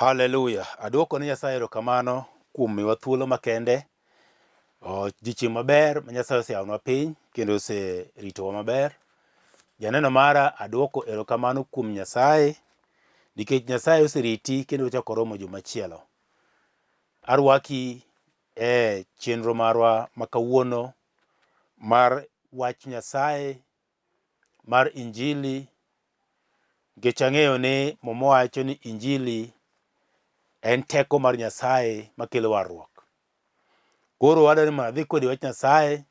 Haleluya! Adwoko ne Nyasaye erokamano kuom miwa thuolo makende. Odiechieng' maber ma Nyasaye oseyawonwa piny kendo oseritowa maber. Janeno mara adwoko erokamano kuom Nyasaye nikech Nyasaye oseriti kendo ochako oromo juma machielo. Arwaki e chenro marwa ma kawuono mar wach Nyasaye mar injili nikech ang'eyo ni Muma wacho ni injili en teko mar Nyasaye makelo warruok. Koro adwaro ni mondo adhi kodi e wach Nyasaye,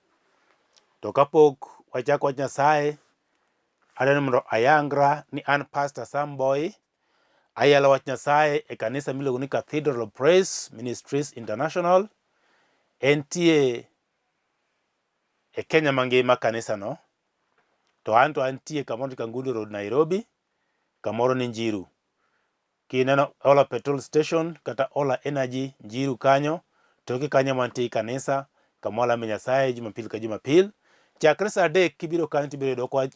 to kapok wachako wach Nyasaye, adwaro ni mondo ayangra ni an Pastor Sam Boy, ayalo wach Nyasaye e kanisa miluongo ni Cathedral of Praise Ministries International. Entie e Kenya mangima kanisano, to an to antie kamoro ni Kangundo Road Nairobi, kamoro ni Njiru. Kineno Ola petrol station kata Ola Energy Njiru kanyo, toke kanyo mantie gi kanisa kama walame Nyasaye Jumapil ka Jumapil. Chakre saa adek kibiro kanyo tibiro yudo ka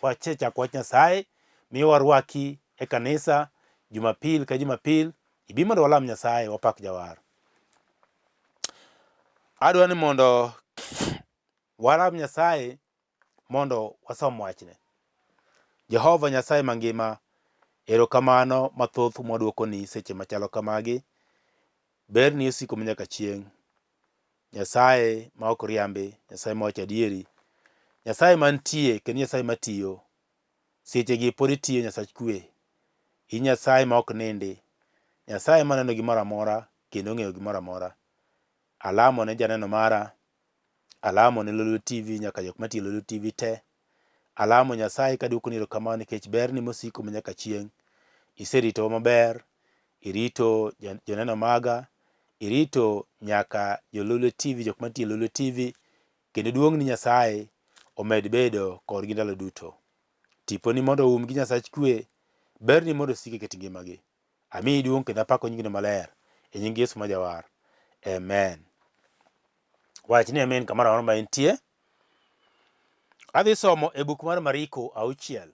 wasechako wach Nyasaye, miyo warwaki e kanisa Jumapil ka Jumapil, ibi mondo walam Nyasaye, wapak Jawar. Adwa ni mondo walam Nyasaye mondo wasom wachne. Jehova Nyasaye mangima, erokamano mathoth mwadwokoni seche machalo kamagi. Berni osiko manyaka chieng'. Nyasaye ma ok riambi, Nyasaye mawacho adieri, Nyasaye mantie kendo Nyasaye matiyo. Sechegi pod itiyo Nyasach kwe. In Nyasaye ma ok nindi, Nyasaye maneno gimoro amora kendo ong'eyo gimoro amora. Alamo ne janeno mara, alamo ne Lolwe TV nyaka jok matiyo Lolwe TV te. Alamo Nyasaye kaduokoni erokamano nikech berni mosiko manyaka chieng'. Iseritowa maber, irito joneno maga, irito nyaka jo Lolwe TV, jok matiyo Lolwe TV, kendo duong'ni Nyasaye omed bedo kodgi ndalo duto. Tiponi mondo oumgi Nyasach kwe, berni mondo osik e kit ngimagi. Amiyi duong' kendo apako nyingino maler e nying Yesu ma Jawar. Amen. Wach ni amen kamoro amora ma intie. Adhi somo e buk mar Mariko auchiel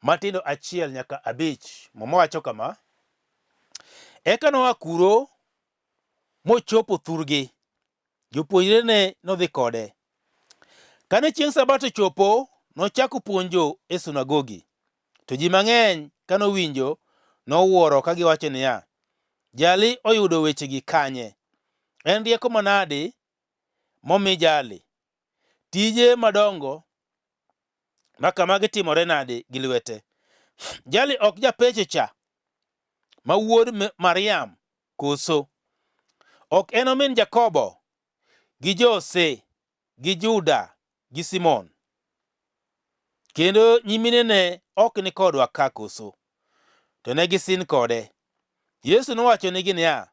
matindo achiel nyaka abich. Muma wacho kama: Eka noa kuro mochopo thurgi, jopuonjrene nodhi kode. Kane chieng' Sabato ochopo, nochako puonjo e sunagogi. To ji mang'eny ka nowinjo, nowuoro ka giwacho niya, Jali oyudo wechegi kanye? En rieko manadi momi jali? Tije madongo ma kamagi timore nade gi lwete? Jali ok japecho cha ma wuod Mariam koso? Ok en omin Jakobo gi Jose gi Juda gi Simon? Kendo nyiminene ok ni kodwa ka koso? To ne gisin kode. Yesu nowachonigi niya,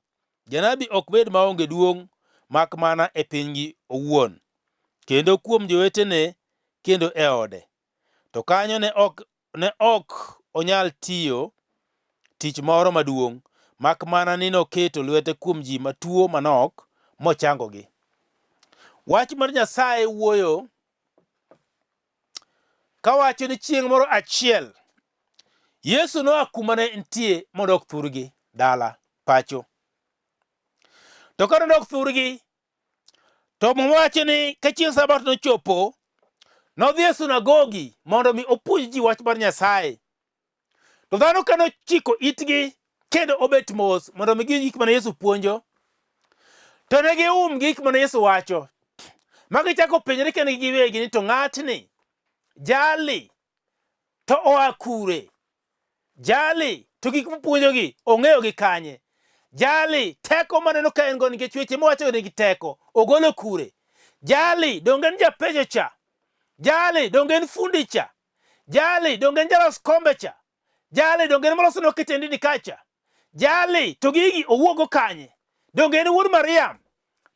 Janabi ok bed maonge duong' mak mana e pinygi owuon, kendo kuom jowetene kendo e ode. To kanyo ne ok onyal tiyo tich moro maduong', mak mana ni noketo lwete kuom ji matuo manok mochangogi. Wach mar Nyasaye wuoyo kawacho ni chieng' moro achiel Yesu noa kuma ne nitie modok thurgi dala pacho. To ka nodok thurgi, to Muma wacho ni ka chieng' Sabato nochopo, nodhi e sunagogi mondo mi opuonj ji wach mar Nyasaye. To dhano ka nochiko itgi kendo obet mos mondo mi giwinj gik mane Yesu puonjo, to ne gium gik mane Yesu wacho, ma gichako penjore kendgi giwegi ni to ng'atni, jali, to oa kure? Jali, to gik mopuonjogi ong'eyogi kanye? Jali, teko maneno ka en go nikech weche mowachogo nigi teko, ogolo kure? Jali, donge en japecho cha? Jali, donge en fundi cha? Jali donge en jalos kombe cha? Jali donge en molosonwa kitendini kacha? Jali to gigi owuogo kanye? Donge en wuod Mariam?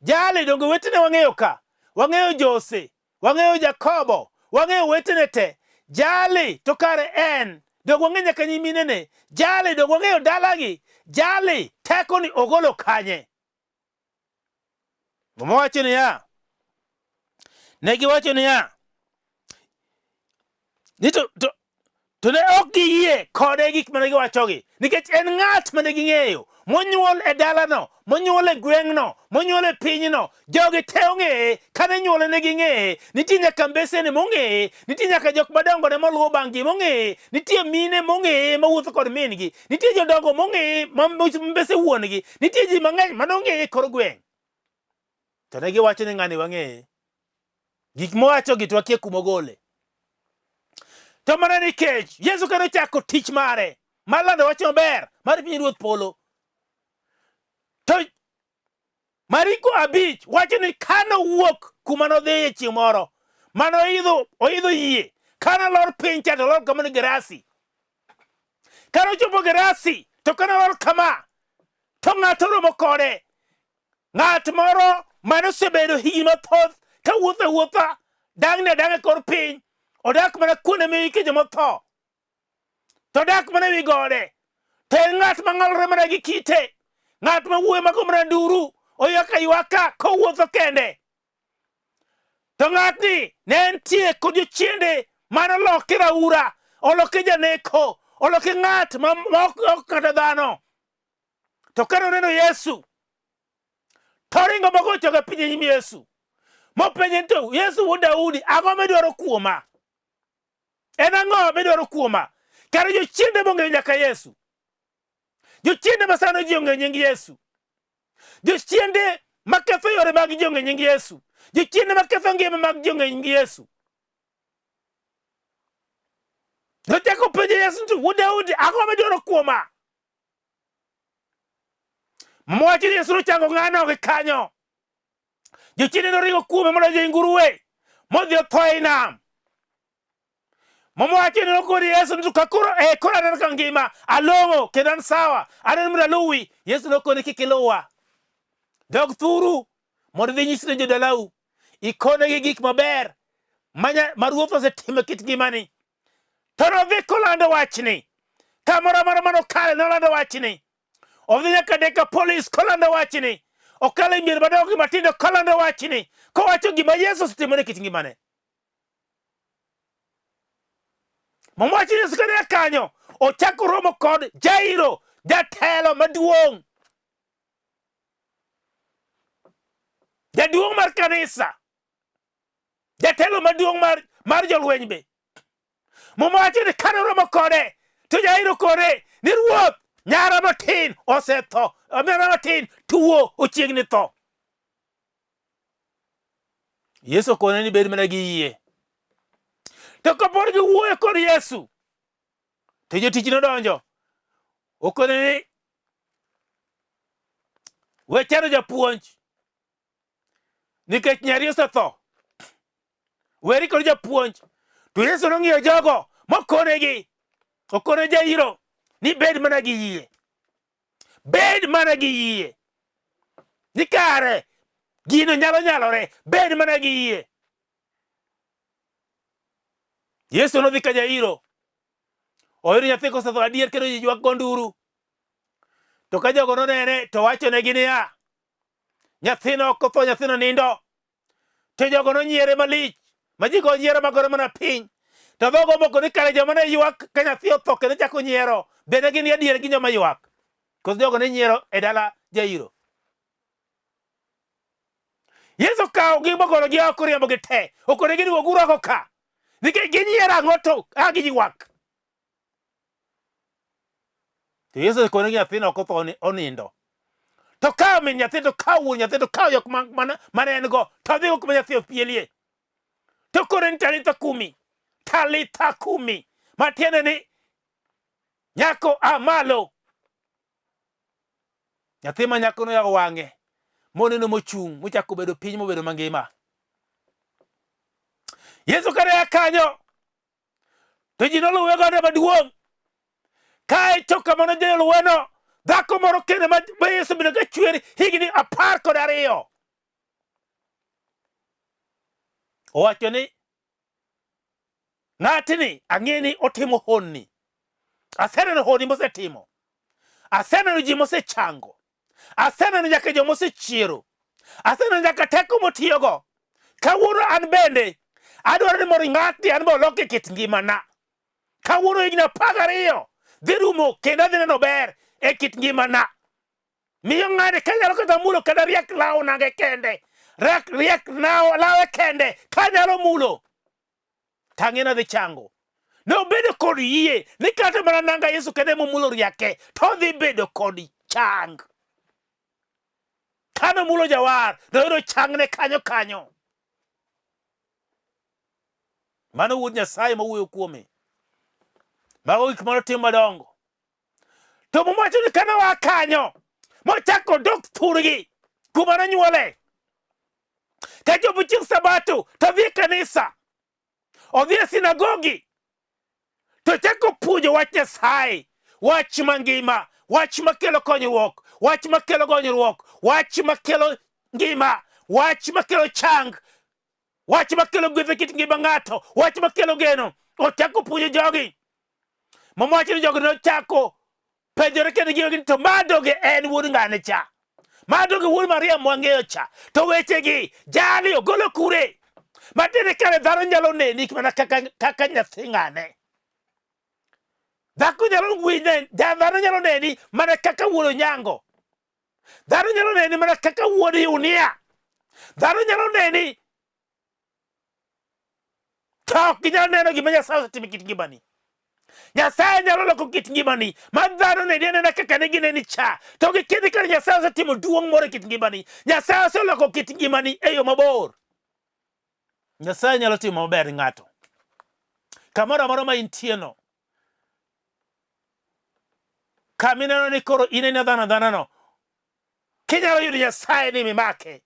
Jali donge wetene wang'eyo ka? Wang'eyo Jose, wang'eyo Jakobo, wang'eyo wetene te. Jali to kare en donge wang'eyo nyaka nyiminene? Jali donge wang'eyo dalagi? Jali tekoni ogolo kanye? Muma wacho niya, ne giwacho niya, ni to, to, To ne ok giyie kode gik mane giwachogi, nikech en ng'at mane ging'eyo, monyuol e dalano, monyuol e gweng'no, monyuol e pinyno. Jogi te ong'eye, kane nyuole ne ging'eye. Nitie nyaka mbesene mong'eye, nitie nyaka jok madongo ne moluwo bang'gi mong'eye, nitie mine mong'eye mawuotho kod min-gi, nitie jodongo mong'eye ma mbese wuon-gi, nitie ji mang'eny mane ong'eye e kor gweng'. To ne giwacho ni ng'ani wang'eye. Gik mowachogi to wakia kuma ogole. To mana nikech Yesu kane ochako tich mare mar lando wach maber mar pinyruodh polo, to Mariko 5 wacho ni kane owuok kuma nodhiye chieng' moro, mane oidho yie, kane olor piny cha to olor kama ni Gerasi. Kane ochopo Gerasi to kane olor kama, to ng'ato oromo kode. Ng'at moro mane osebedo higni mathoth ka wuotho awuotha dang'ni adang'a e kor piny, odak mana kuonde miike joma otho, to odak mana ewi gode, to en ng'at mang'alore mana gi kite, ng'at ma wuoyo mago mana nduru, oywak aywaka kowuotho kende. To ng'atni ne entie kod jochiende mane oloke raura, oloke janeko, oloke ng'at ma ok kata dhano. To kane oneno Yesu, to oringo mogo choke piny e nyim Yesu. Mopenje ni to Yesu wuod Daudi, ang'o midwaro kuoma? En ang'o midwaro kuoma? Kare jochiende mong'eyo nyaka Yesu. Jochiende ma sano ji ong'eyo nying Yesu. Jochiende maketho yore mag ji ong'eyo nying Yesu. Jochiende maketho ngima mag ji ong'eyo nying Yesu. Nochako penjo Yesu ni to wuod Daudi, ang'o midwaro kuoma? Mwacho ni Yesu nochango ng'ano gi kanyo. Jochiende noringo kuome modonjo ei nguruwe, modhi otho ei nam. Mwacho ni nokoni Yesu ni ka koro eh, koro aneno ka ngima, along'o kendo an sawa, aneno mondo aluwi. Yesu nokone kik iluwa. Dog thuru mondo idhi inyis ne jodalau. Ikonegi gik maber ma Ruoth osetimo e kit ngimani. To nodhi kolando wachni. Kamoro amora mane okale nolando wachni. Odhi nyaka Dekapolis kolando wachni. Okalo e mier madongo gi matindo kolando wachni. Kowacho gima Yesu osetimo ne kit ngimane. Muma wacho ni Yesu kane kanyo, ochako romo kod Jairo, jatelo maduong'. Jaduong' mar kanisa. Jatelo maduong' mar jolweny be. Muma wacho ni kane oromo kode to Jairo kore ni ruoth nyara matin osetho, nyara matin tuo ochiegni tho. Yesu okone ni bed mana gi yie. To kapod giwuoyo kod Yesu, to jotich nodonjo okone ni we chando japuonj nikech nyari osetho. Weri kod japuonj. To Yesu nong'iyo jogo mokonegi, okone Jairo ni bed mana gi yie. Bed mana gi yie. Ni kare gino nyalo nyalore, bed mana gi yie. Yesu nodhi ka Jairo. Oyudo nyathi kosetho adier kendo ji ywak go nduru. To ka jogo nonene to wachonegi niya, nyathino ok otho, nyathino nindo. To jogo nonyiere malich, ma ji go nyiero magore mana piny. To dhogo moko ni kare joma ne ywak ka nyathi otho kendo chako nyiero, bende gin adier gi joma ywak. Koso jogo ne nyiero e dala Jairo. Yesu okawo gi mogolo gi oko riembo gi te. Okonegi ni wuoguru oko ka. Nikech ginyiero ang'o to a giywak. To Yesu okonegi nyathino ok otho onindo. To kawo min nyathi to kawo wuon nyathi to kawo jok mane en go to odhigo kuma nyathi opielie. To koro ni talitha kumi. Talitha kumi. Matiende ni nyako a malo. Nyathi ma nyako noyawo wang'e moneno mochung' mochako bedo piny mobedo mangima. Yesu kane a kanyo to ji noluwe godo maduong'. Kae to kama nojoluweno, dhako moro kendo ma Yesu obedo ka chwer higni 12. Owacho ni ng'atni ang'e ni otimo honni. Aseneno honni mosetimo. Aseneno ji mosechango. Aseneno nyaka joma osechiero. Aseneno nyaka teko motiyogo. Kawuono an bende adwaro ni mondo ng'atni an be oloke kit ngimana. Kawuono higni 12 dhi rumo kendo adhi neno ber e kit ngimana. Miyo ng'ane kanyalo kata mulo kata riak law nange kende. Riak riak naw lawe kende kanyalo mulo. Tang'e nadhi chango. Ne obedo kod yie ni kata mana nanga Yesu kende momulo riake to odhi bedo kod chang. Kane omulo jawar, noyudo changne kanyo kanyo. Mano wuod Nyasaye mawuoyo kuome. Mago gik mane otimo madongo. To Muma wacho ni kane oa kanyo, mochako odok thurgi kuma nonyuole. Ka chopo chieng' Sabato to odhi e kanisa, odhi e sinagogi, to chako puonjo wach Nyasaye, wach mangima, wach makelo konyruok, wach makelo gonyruok, wach makelo ngima, wach makelo chang, wach makelo gweth e kit ngima ng'ato, wach makelo geno. Ochako puonjo jogi. Muma wacho ni jogi nochako penjore kendo giwegi ni to ma donge en wuod ng'ane cha? Ma donge wuod Maria mwang'eyo cha? To wechegi jali ogolo kure? Matiende kare dhano nyalo neni mana kaka, kaka nyathi ng'ane. Dhako nyalo winje, dhano nyalo neni mana kaka wuod Onyango. Dhano nyalo neni mana kaka wuod Yunia. Dhano nyalo neni to ok ginyal neno gima Nyasaye osetimo e kit ngimani. Nyasaye nyalo loko kit ngimani ma dhano neni anena kaka ne gineni cha to gikia kar Nyasaye osetimo duong' moro e kit ngimani. Nyasaye oseloko kit ngimani e yo mabor. Nyasaye nyalo timo maber ni ng'ato. Kamoro amora ma intieno, kama ineno ni koro in ena dhano adhana no, kinyalo yudo Nyasaye ni mimake,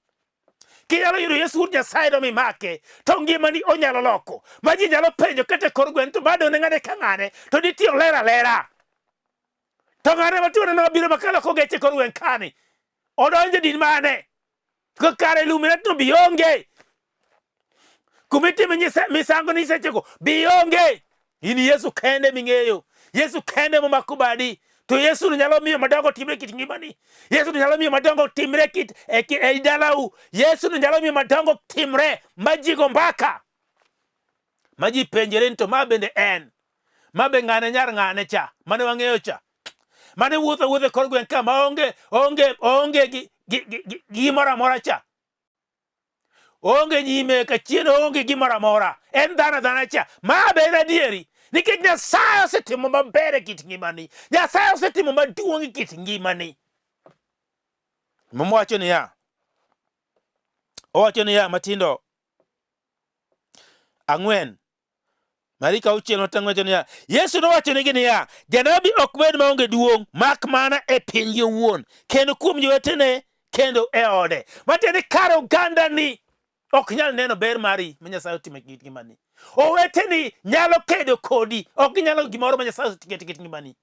kinyalo yudo Yesu wuod Nyasaye no mimake, to ngimani onyalo loko. Ma ji nyalo penjo kata e kor gweng' to bado ne ng'ane ka ng'ane, to nitie oler alera. To ng'ane matuo neno mabiro makalo kogeche e kor gweng' kani, odonjo e din mane? Ko kare Illuminati no bi onge. Kuma itime misango ni sechego bi onge. In Yesu kende ming'eyo. Yesu kende momako badi. To Yesu no nyalo miyo madongo timre kit ngimani. Yesu no nyalo miyo madongo timre kit e, e dalau. Yesu no nyalo miyo madongo timre ma ji go mbaka. Ma ji penjore ni to ma bende en. Ma be ng'ane nyar ng'ane cha mane wang'eyo cha. Mane wuotho awuotha e kor gweng' ka ma onge onge onge gi gi gi gimoro amora cha. Onge nyime ka chien onge gimoro amora. En dhano adhana cha. Ma be en adieri. Nikech Nyasaye osetimo maber e kit ngimani. Nyasaye osetimo maduong' e kit ngimani. Muma wacho niya, owacho niya matindo 4 Mariko 6 wacho niya, Yesu nowachonegi niya, janabi ok bed maonge duong' mak mana e pinygi owuon, kendo kuom jowetene kendo e ode. Matiende ni kar ogandani ok nyal neno ber mari ma Nyasaye otimo e kit ngimani. Oweteni nyalo kedo kodi, ok ginyalo gimoro ma Nyasaye osetimo e kit ngimani.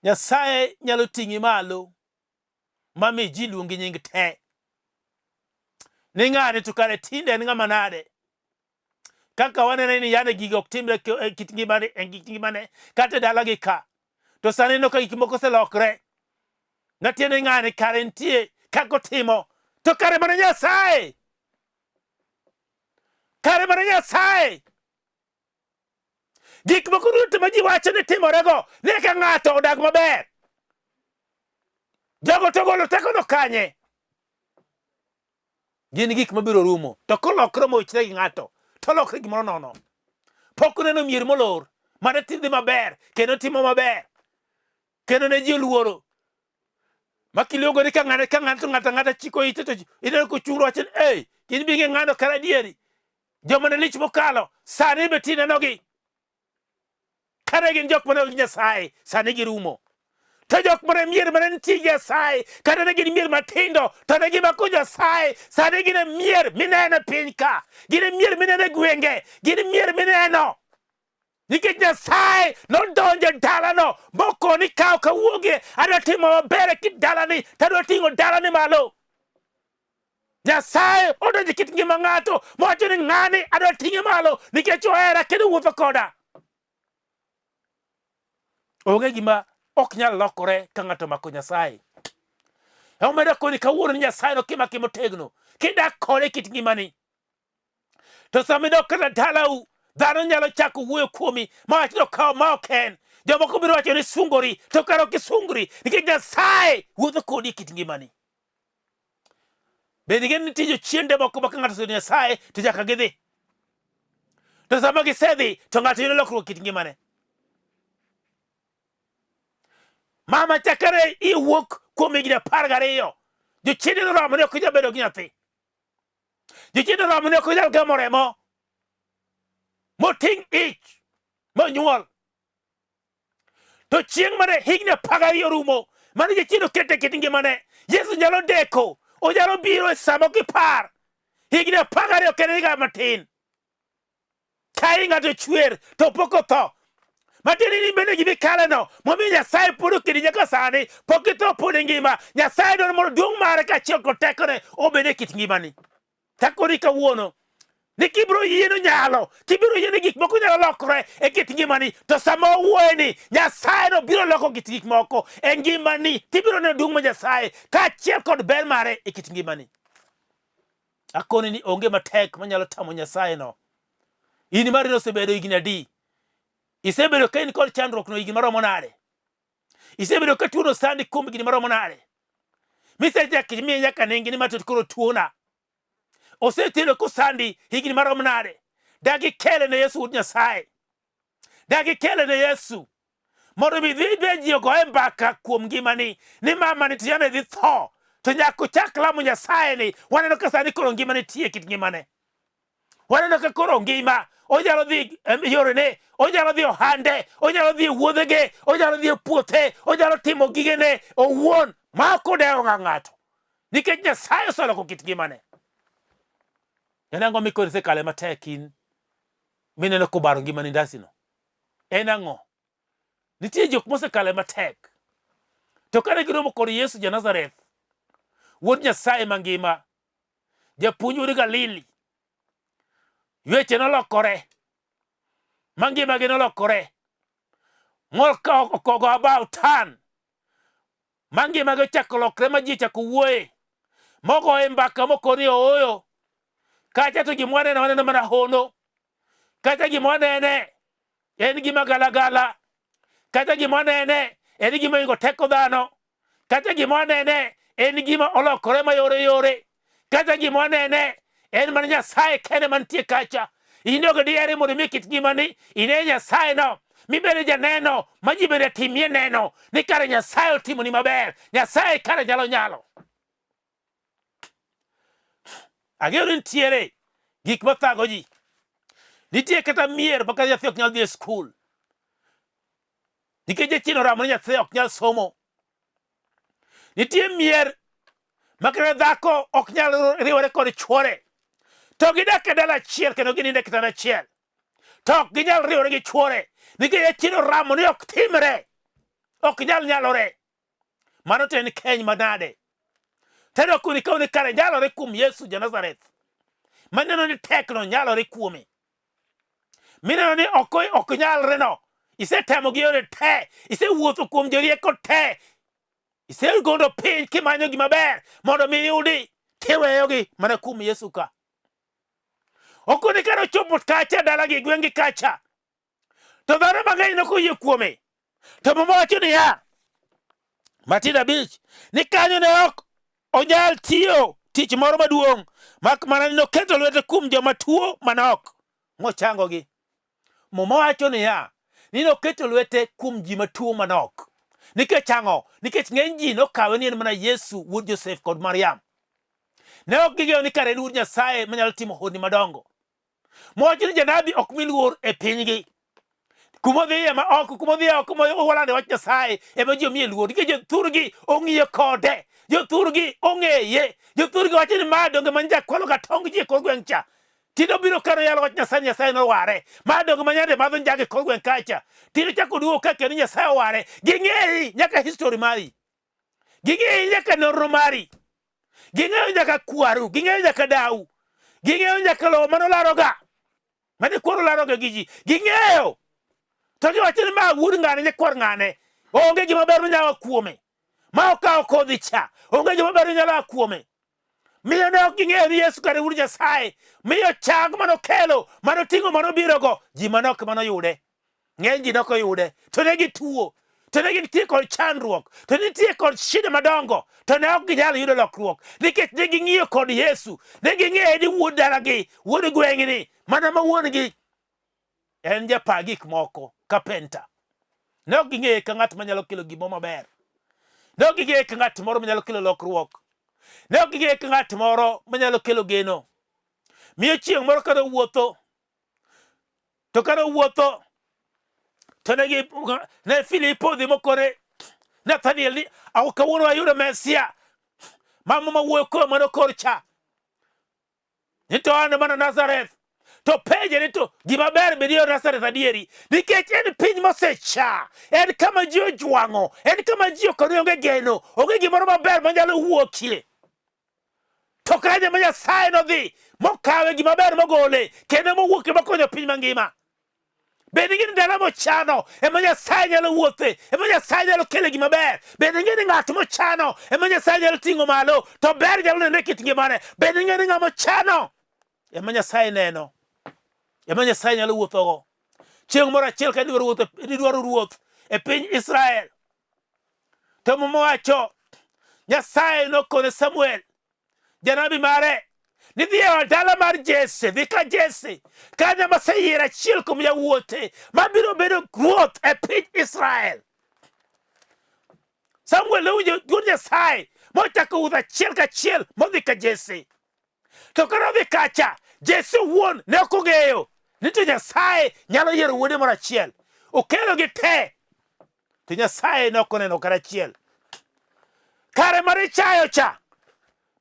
Nyasaye nyalo ting'i malo ma mi ji luongi nying te. Ni ng'ani to kare tinde en ng'ama nade? Kaka wanene ni yande gigo ok timre e kit ngimane e kit ngimane kata e dalagi ka. To sani ineno ka gik moko oselokre. Natiende ng'ani kare nitie kaka otimo. To kare mana Nyasaye. Kare mana Nyasaye. Gik moko duto ma ji wacho ni timorego, ni ka ng'ato odag maber. Jogo to golo tekono kanye? Gin gik mabiro rumo. To kolokre mochre gi ng'ato, to olokre gimoro nono. Pok uneno mier molor mane dhi maber kendo timo maber kendo ne ji oluoro. Ma kiluongo ni ka ng'ane ka ng'ane to ng'ato ang'ata chiko ite to ineno kochung' wacho ni ei in bi ing'e ng'ano kara adieri. Joma ne lich mokalo sani be tinenogi. Kane gin jok mane onge Nyasaye, sani girumo. To jok mane mier mane nitie Nyasaye, kata ne gin mier matindo, to ne gimako Nyasaye, sani gin e mier mineno e piny ka, gin e mier mineno e gwenge, gin e mier mineno. Nikech Nyasaye nodonjo e dalano mokoni ka ok awuogie, adwa timo maber e kit dalani, to adwa ting'o dalani malo. Nyasaye odonjo e kit ngima ng'ato mowacho ni ng'ani adwa ting'e malo nikech ohera kendo wuotho koda. Onge gima ok nyal lokore ka ng'ato omako Nyasaye. Emomiyo koni kawuono ni Nyasaye nokimaki motegno kidak kode e kit ngimani. To sama idok kata dalau, Dhano nyalo chako wuoyo kuomi ma wach ni okawo ma ok en. Jomoko biro wacho ni sungori, to kare ok isungri nikech Nyasaye wuotho kodi e kit ngimani. Bende ing'e ni nitie jochiende moko ma ka ng'ato oseyudo Nyasaye to nyaka gidhi. To sama gisedhi to ng'ato yudo lokruok e kit ngimane. Mama chakre iwuok kuom higni 12, jochiende noromo ni ok inyal bedo gi nyathi. Jochiende noromo ni ok inyal gamo remo moting' ich monyuol. To chieng' mane higni 12 orumo, mane jachien okete e kit ngimane, Yesu nyalo deko, onyalo biro e sama ok ipar. Higni 12 ok en higa matin. Kae ng'ato chwer to pok otho. Matiende ni bende gima ikaleno momiyo Nyasaye pod okedi nyaka sani, pok itho pod ingima. Nyasaye dwaro mondo duong' mare kaachiel kod tekone obed e kit ngimani. Takoni kawuono ni kibiro yieno nyalo, kibiro yieno gik moko nyalo lokore e kit ngimani, to sama owuoye ni Nyasaye no biro loko kit gik moko e ngimani, tibiro neno duong' mar Nyasaye kaachiel kod ber mare e kit ngimani. Akoni ni onge matek manyalo tamo Nyasaye no. In mari nosebedo higni adi? Isebedo ka in kod chandruok no higni maromo nade? Isebedo ka tuono sandi kuom higni maromo nade? Misechako imiye nyaka nengi ni ma to koro tuona. Osetedo kosandi higni marom nade? Dagi kele ne Yesu wuod Nyasaye. Dagi kele ne Yesu. Mondo mi dhi be ji ogoye mbaka kuom ngimani ni mama ni to yande dhi tho. To nyaka ochak lamo Nyasaye ni waneno ka sani koro ngimane tie kit ngimane. Waneno ka koro ngima onyalo dhi yorene, onyalo dhi ohande, onyalo dhi e wuodhege, onyalo dhi e puothe, onyalo timo gigene owuon ma ok odewo ng'ato. Nikech Nyasaye oseloko kit ngimane. En ang'o mikoro isekale matek in mineno kobaro ngimani ndasino? En ang'o? Nitie jok mosekale matek. To kane giromo kod Yesu ja Nazareth, wuod Nyasaye mangima, japuonj wuod Galili, weche nolokore, ma ngimagi nolokore, molka okogo about turn, ma ngimagi ochako lokre ma ji ochako wuoye, mogoye mbaka mokoni ooyo, kacha to gima waneno waneno mana hono, kata gima wanene en gima galagala, kata gima wanene en gima oingo teko dhano, kata gima wanene en gima olokore mayore yore, kata gima wanene en mana Nyasaye kende mantie kacha. In ok dihere mondo imi kit ngimani ine Nyasaye no mibed janeno ma ji bende timie neno ni kare Nyasaye otimoni maber, Nyasaye kare nyalo nyalo. Ang'eyo ni nitiere gik mathago ji. Nitie kata mier ma kata nyathi ok nyal dhi e skul. Nikech jachien oramo ni nyathi ok nyal somo. Nitie mier ma kata dhako ok nyal riwore kod chwore. To gidak e dala achiel kendo ginindo e kitanda achiel. To ok ginyal riwore gi chwore nikech jachien oramo ni ok timre. Ok nyal nyalore. Mano to en keny manade? Teno kuni kaw ni kare nyalore kuom Yesu ja Nazareth. Maneno ni tekno nyalore kuome. Mineno ni ok ok nyalre no. Isetemo gi yore te, isewuotho kuom jorieko te. Isegondo piny kimanyo gima ber mondo mi iyudi tiweyogi mana kuom Yesu ka. Okoni kane ochopo kacha dalagi gweng'gi kacha To dhano mang'eny nokoyie kuome. To Muma wacho niya, Matindo 5, ni kanyo ne ok onyal tiyo tich moro maduong' mak mana ni noketo lwete kuom joma tuo manok mochangogi. Muma wacho niya, ni noketo lwete kuom ji matuo manok. Nikech ang'o? Nikech ng'eny ji nokawe ni en mana Yesu wuod Josef kod Mariam. Ne ok ging'eyo ni kare en wuod Nyasaye manyalo timo honni madongo. Mowacho ni janabi ok mi luor e pinygi. Kuma odhiye ma oko, kuma odhiye oko ma walande wach Nyasaye ema ji omiye luor. Nikech jothurgi ong'iyo kode, jothurgi ong'eye, jothurgi wacho ni ma donge man jakwalo ga tong ji e kor gweng' cha. Tinde obiro kano yalo wach Nyasaye, Nyasaye noware. Ma donge ma nyande madho njaga e kor gweng' kacha. Tinde ochako oduogo ka kendo Nyasaye oware. Ging'eyi nyaka history mari. Ging'eyi nyaka nonro mari. Ging'eyo nyaka kwaru, ging'eyo nyaka dau, ging'eyo nyaka lowo mane olaroga, mane kwaro olaroga gi ji, ging'eyo. To giwacho ni ma wuod ng'ane nyakwar ng'ane, onge gima ber manyalo kuome. Ma okawo kodhi cha, onge gima ber manyalo a kuome. Miyo ne ok ging'eyo ni Yesu kare wuod Nyasaye. Miyo chang manokelo, manoting'o, manobirogo, ji manok manoyude. Ng'eny ji nok oyude. To ne gituo. To ne gintie kod chandruok. To nitie kod shida madongo. To ne ok ginyal yudo lokruok. Nikech ne ging'iyo kod Yesu. Ne ging'eye ni wuod dalagi, wuod gweng'ni, mana ma wuon-gi en japa gik moko, kapenta. Ne ok ging'eye ka ng'at manyalo kelo gimoro maber. Ne ok ging'eye ka ng'at moro manyalo kelo lokruok. Ne ok ging'eye ka ng'at moro manyalo kelo geno. Miyo chieng' moro kane owuotho, to kane owuotho to ne gi ne Filipo odhi mokone Nathaniel ni "Aw, kawuono ayudo Mesia ma muma wuoyo koro mano kor cha ni to an mana Nazareth to penje ni to gima ber be niyo Nazareth adieri nikech en piny mosecha en kama ji ojwang'o en kama ji ok onge geno onge gimoro maber manyalo wuokie to kanyo ma Nyasaye nodhi mokawe gima ber mogole kendo mowuokie mokonyo piny mangima Bende ing'e ni dala mochano ema Nyasaye nyalo wuothe, ema Nyasaye nyalo kele gima ber. Bende ing'e ni ng'at mochano ema Nyasaye nyalo ting'o malo, to ber nyalo nenre e kit ngimane. Bende ing'e ni ng'ama ochano ema Nyasaye neno, ema Nyasaye nyalo wuothogo. Chieng' moro achiel ka idwaro wuotho, idwaro ruoth e piny Israel, to Muma wacho Nyasaye nokone Samuel janabi mare ni dhi e dala mar Jesse, dhi ka Jesse, kanyo maseyiero achiel kuom yawuote mabiro bedo ruoth e piny Israel. Samuel nowinjo dwond Nyasaye mochako wuoth achiel kachiel modhi ka Jesse. To kane odhi kacha, Jesse owuon ne ok ong'eyo ni to Nyasaye nyalo yiero wuode moro achiel. Okelogi te, to Nyasaye ne ok oneno kata achiel. Kare mar ichayo cha,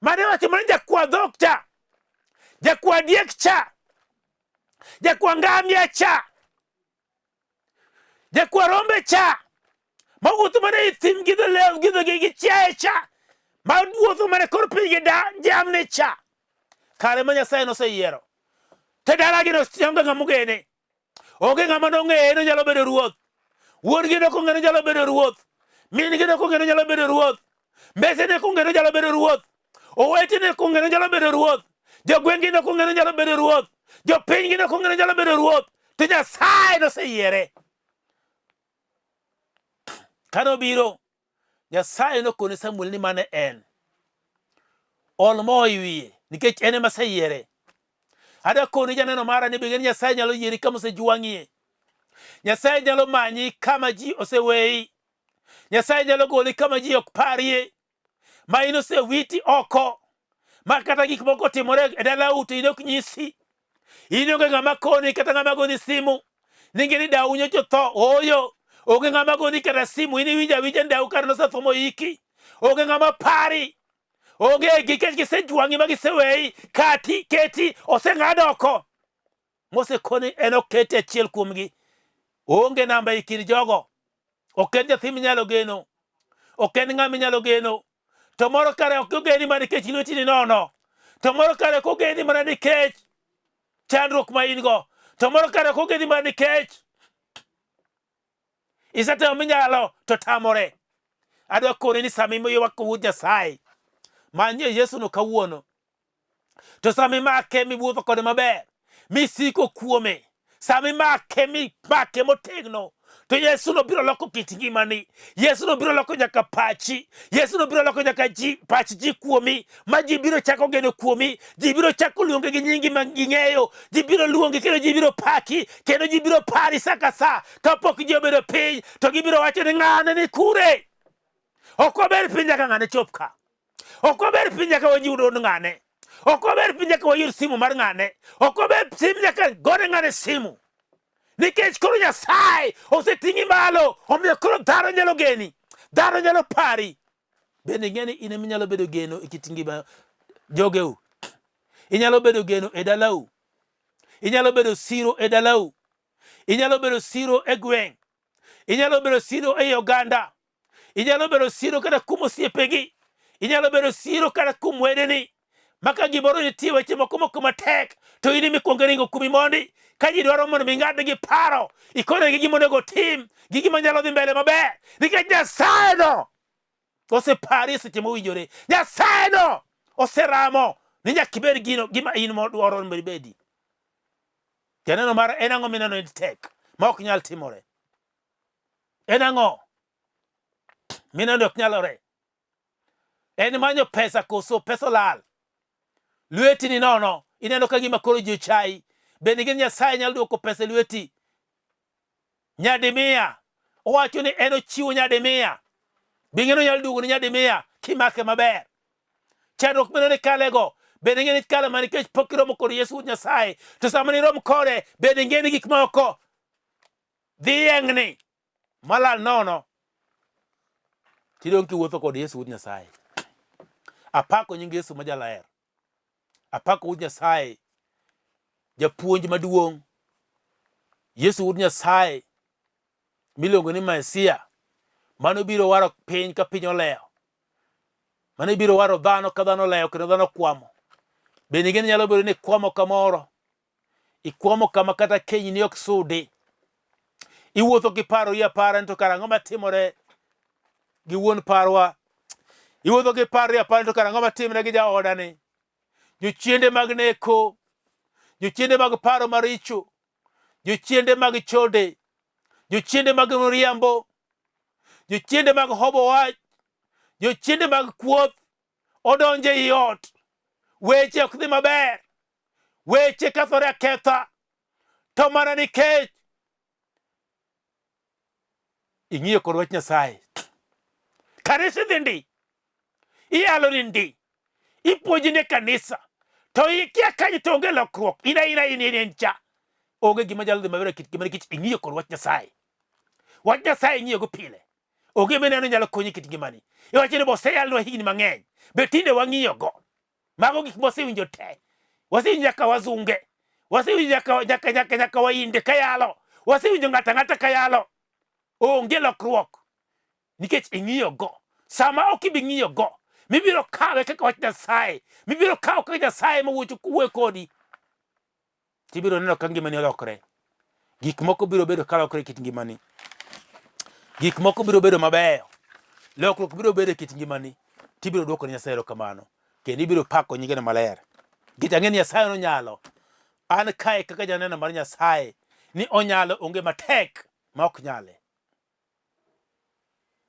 mane wacho mana jakwa dhok cha, jakwa diek cha, jakwa ngamia cha, jakwa rombe cha, mawuotho mana e thim gi dho lew gi dhogi gi chiaye cha, mawuotho mana e kor piny gi jamni cha. Kare ma Nyasaye noseyiero. Te dalagi no onge ng'ama ogene. Onge ng'ama nong'eye ni onyalo bedo ruoth. Wuon-gi ne ok ong'eyo ni onyalo bedo ruoth. Min-gi ne ok ong'eyo ni onyalo bedo ruoth. Mbese ne ok ong'eyo ni onyalo bedo ruoth. Owete ne ok ong'eyo ni onyalo bedo ruoth. Jogweng'gi ne ok ong'eyo ni onyalo bedo ruoth. Jopinygi ne ok ong'eyo ni onyalo bedo ruoth. To Nyasaye noseyiere. Kane obiro, Nyasaye nokone Samuel ni mane en. Ol mo e wiye nikech en ema aseyiere. Adwa koni janeno mara ni bende Nyasaye nyalo yieri kama osejwang'ie. Nyasaye nyalo manyi kama ji oseweyi. Nyasaye nyalo goli kama ji ok parie. Ma in osewiti oko. Ma kata gik moko otimore e dalau to in ok nyisi. In onge ng'ama koni kata ng'ama goni simu. Ninge ni dau nyocha otho. Ooyo. Onge ng'ama goni kata simu. In iwinjo awinja ni dau kare nosetho moiki. Onge ng'ama pari. Onge nikech gisejwang'i ma giseweyi. Kati, keti, oseng'ad oko. Mosekoni en oketi achiel kuomgi. Onge namba e kind jogo. Ok en nyathi minyalo geno. Ok en ng'ama inyalo geno. To moro kare ok ogeni mana nikech lweti ni nono. To moro kare ok ogeni mana nikech chandruok ma in go. To moro kare ok ogeni mana nikech isetimo minyalo to tamore. Adwa koni ni sama iywak wuod Nyasaye, manyie Yesu no kawuono. To sama imake miwuotho kode maber, misiko kuome, sama imake mimake motegno, to Yesu no biro loko kit ngimani. Yesu no biro loko nyaka pachi. Yesu no biro loko nyaka ji, pach ji kuomi, ma ji biro chako geno kuomi. Ji biro chako luongi gi nyingi ma ging'eyo. Ji biro luongi kendo ji biro paki, kendo ji biro pari sa ka sa. Kapok ji obedo piny, to gibiro wacho ni ng'ane ni kure. Ok waber piny nyaka ng'ane chop ka. Ok waber piny nyaka wayud od ng'ane. Ok waber piny nyaka wayud simu mar ng'ane. Ok waber piny nyaka gone ng'ane simu. Nikech koro Nyasaye oseting'i malo, omiyo koro dhano nyalo geni, dhano nyalo pari. Bende ing'e ni in ema inyalo bedo geno e kit ngima jogeu. Inyalo bedo geno e dalau. Inyalo bedo siro e dalau. Inyalo bedo siro e gweng'. Inyalo bedo siro ei oganda. Inyalo bedo siro kata kuom osiepegi. Inyalo bedo siro kata kuom wedeni. Ma ka gimoro nitie weche moko moko matek to in ema ikwongo ringo kuomi mondi. Ka ji dwaro mondo mi ing'adnegi paro, ikonegi gima onego otim, gi gima nyalo dhi mbele maber. Nikech Nyasaye no osepari e seche mowinjore. Nyasaye no oseramo ni nyaka ibed gino gima in modwaro mondo ibedi. Janeno mar en ang'o mineno ni tek ma ok nyal timore? En ang'o mineno ni ok nyalore? En manyo pesa koso pesa olal? Lweti ni nono, ineno ka gima koro ji ochayi. Bende gin Nyasaye nyalo duoko pesa e lweti nyadi mia? Owacho ni en ochiwo nyadi mia. Be ing'e ni onyalo duogo ni nyadi mia kimake maber? Chandruok mineno ni kalego, bende ing'e ni kale mana nikech pok iromo kod Yesu Wuod Nyasaye. To sama nirom kode, bende ing'e ni gik moko dhi yengni malal nono. Tidong' kiwuotho kod Yesu Wuod Nyasaye. Apako nying Yesu ma jaler. Apako Wuod Nyasaye, japuonj maduong'. Yesu Wuod Nyasaye miluongo ni Mesia, mano biro waro piny ka piny olewo. Mano biro waro dhano ka dhano olewo kendo dhano kwamo. Bende ing'e ni nyalo bedo ni ikwamo kamoro, ikwamo kama kata kenyni ok sudi. Iwuotho kiparori apara ni to kara ang'o matimore gi wuon parwa. Iwuotho kiparori apara ni to kara ang'o matimore gi jaodani. Jochiende mag neko, jochiende mag paro maricho, jochiende mag chode, jochiende mag miriambo, jochiende mag hobo wach, jochiende mag kuoth odonjo ei ot. Weche ok dhi maber, weche kethore aketha, to mana nikech ing'iyo kod wach Nyasaye. Kanisa idhi ndi, iyalo ni ndi, ipuonji ne kanisa, to ikia kanyo to onge lokruok, in aina in in cha. Onge gima nyalo dhi maber e kit ngimani nikech ing'iyo kod wach Nyasaye. Wach Nyasaye ing'iyogo pile. Onge mineno nyalo konyi e kit ngimani. Iwacho ni boseyalnwa higni mang'eny, be tinde wang'iyogo. Mago gik mwasewinjo te. Wasewinjo nyaka wazunge. Wasewinjo nyaka nyaka nyaka nyaka wainde kayalo. Wasewinjo ng'ato ang'ata kayalo. Onge lokruok. Nikech ing'iyo go. Sama ok ibi ng'iyo go, mibiro kawe kaka wach Nyasaye, mibiro kawo kaka Nyasaye mawuocho wuoyo kodi. Tibiro neno ka ngimani olokre. Gik moko biro bedo kalokre e kit ngimani. Gik moko biro bedo mabeyo. Lokruok biro bedo e kit ngimani. Tibiro dwoko ne Nyasaye erokamano. Kendo ibiro pako nyingene maler. Nikech ang'e ni Nyasaye nonyalo. An kae kaka janeno mar Nyasaye ni onyalo onge matek ma ok nyale.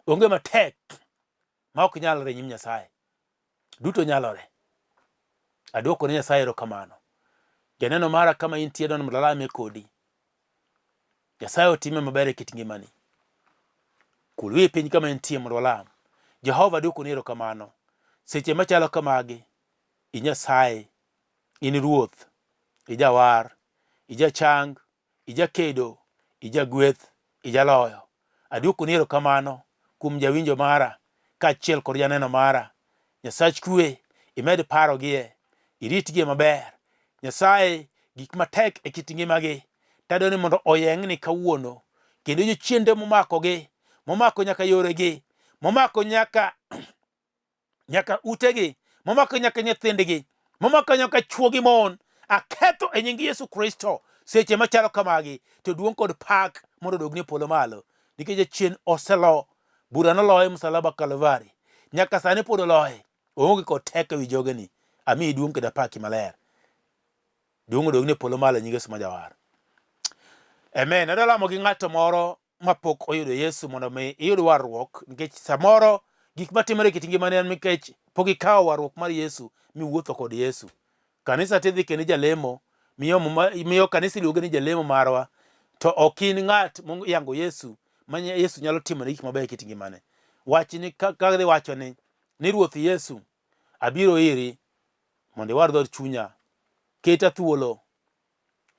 Onge matek ma ok nyalre e nyim Nyasaye. Duto nyalore. Adwoko ne Nyasaye erokamano. Janeno mara kama intie dwani mondo alame kodi. Nyasaye otime maber e kit ngimani. Kul wiyi piny kama intie mondo walam. Jehova adwokoni erokamano. Seche machalo kamagi, i Nyasaye, in Ruoth, ijawar, ijachang, ijakedo, ijagweth, ijaloyo. Adwokoni erokamano kuom jawinjo mara kaachiel kod janeno mara. Nyasach kwe, imed parogie, iritgie maber. Nyasaye, gik matek e kit ngimagi, tadwa ni mondo oyeng'ni kawuono, kendo jochiende momakogi, momako nyaka yoregi, momako nyaka nyaka utegi, momako nyaka nyithindgi, momako nyaka chwo gi mon. Aketho e nying Yesu Kristo seche machalo kamagi, to duong' kod pak mondo odogni e polo malo, nikech jachien oselo bura noloye msalaba Kalvari, nyaka sani pod oloye, oonge kod teko ewi jogeni. Amiyi duong' kendo apaki maler. Duong' odogni e polo malo e nying Yesu ma Jawar. Amen. Adwa lamo gi ng'ato moro mapok oyudo Yesu mondo mi iyud warruok nikech samoro gik matimore e kit ngimani en nikech pok ikawo warruok mar Yesu miwuotho kod Yesu. Kanisa tidhi kendo ijalemo, miyo muma, miyo kanisa iluonge ni jalemo marwa, to ok in ng'at moyango Yesu ma Yesu nyalo timone gik mabeyo e kit ngimane. Wachni ka dhi wacho ni Ruoth Yesu, abiro iri mondo iwar dhood chunya, keta thuolo,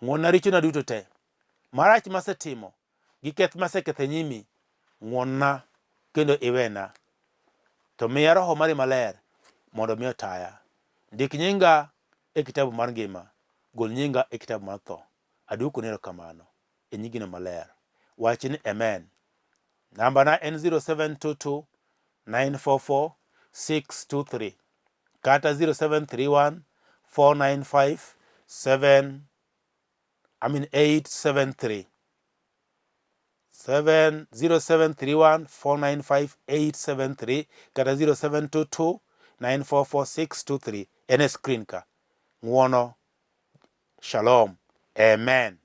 ng'wonna richona duto te, marach masetimo gi keth maseketho e nyimi, ng'wonna kendo iwena. To miya Roho mari maler mondo mi otaya. Ndik nyinga e kitabu mar ngima, gol nyinga e kitabu mar tho. Adwokoni erokamano e nyingino maler. Wach ni amen. Nambana en 0722 944 623 kata 0731 495 7 I mean 873 7 0731 495 873 kata 0722 944 623 en e screen ka. Ng'uono, shalom, amen.